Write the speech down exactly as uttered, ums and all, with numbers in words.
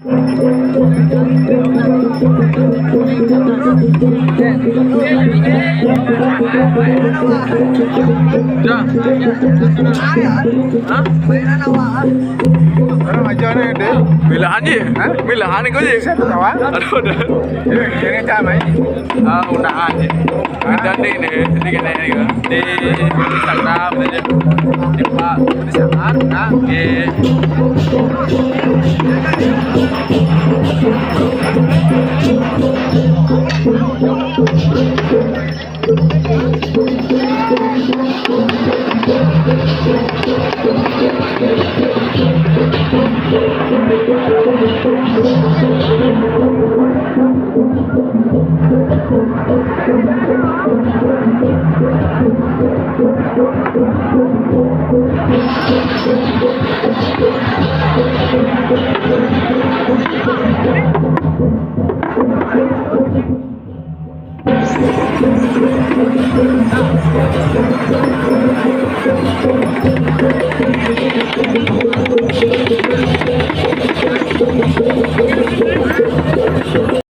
Dah. Hah? Orang aja ni deh. Milahan je. Hah? Milahan kau je. Siapa tahu? Aduh, dah. Ini, ini tak main. Ah, undangan je. Hah? Kita ni ni, ni kena ni kan. Di Instagram ni. Di Pak. Di sana. Nah. Di